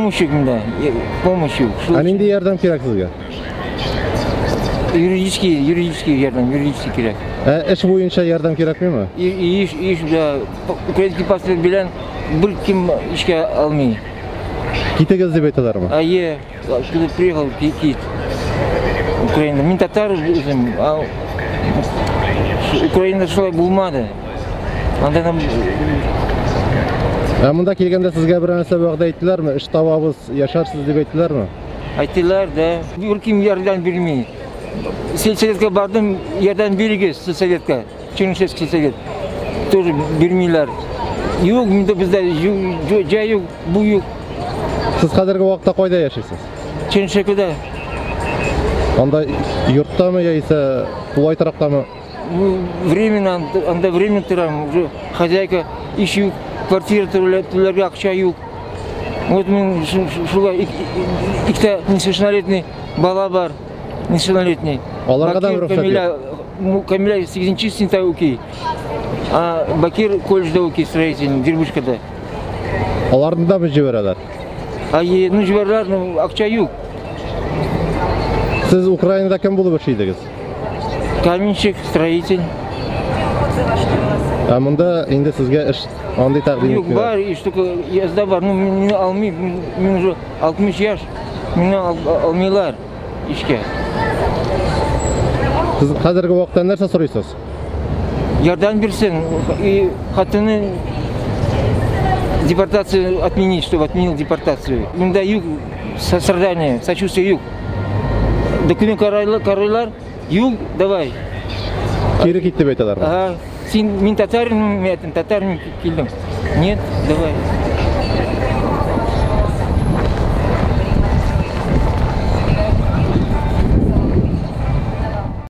Помощь юк монда, помощь юк. Ә нинди ярдәм кирәк сезгә? Юридический ярдәм, юридический кирәк. Ә эш буенча ярдәм кирәкмиме? Иш, иш, да, украинский паспорт белән бер кем эшкә алмый. Китегез дип әйтәләрме? Әйе, откуда приехал, кит. Украина. Мин татар үзем, а Украинада шулай булмады. Анда нам. Ә монда килгәндә сезгә берәр нәрсә вәгъдә иттеләрме? Эш табабыз, яшәрсез дип әйттеләрме? Әйттеләр дә, бер кем ярдәм бирми. Сельсоветка бардым, ярдәм бирегез сельсоветка. Чернышевский сельсовет. Тоже бирмиләр. Юк, монда бездә җай юк, бу юк. Сез хәзерге вакытта кайда яшисез? Чернышевкада. Анда йорттамы яисә тулай торактамы? Ну, временно, анда временно торам. Уже хозяйка иш юк, квартира түләргә акча юк. Вот мин шулай икетә несовершеннолетний бала бар, несовершеннолетний. Аларга да рөхсәт юк. Камиля 8 сыйныфта укый. А Бакир колледжда укый, строительный, Дербышкада. Аларны да җибәрәләр. Ай, ну җибәрәләр, ну акча юк. Сез Украинада кем булып эшли идегез? Каменщик, строитель. Ә монда инде сезгә эш андый тәкъдим Юк, бар, эш только язда бар. Ну, мине алмый, мин уже 60 яшь, мине алмыйлар эшкә. Сез хәзерге вакытта нәрсә сорыйсыз? Ярдәм бирсен, и хатыны депортацию отменить, чтобы отменил депортацию. Монда юк сострадание, сочувствие юк. Документ карыйлар, юк, давай. Кире кит дип әйтәләрме? Ага, син, мин татарин, мин әйттем, татарин килдем. Нет, давай.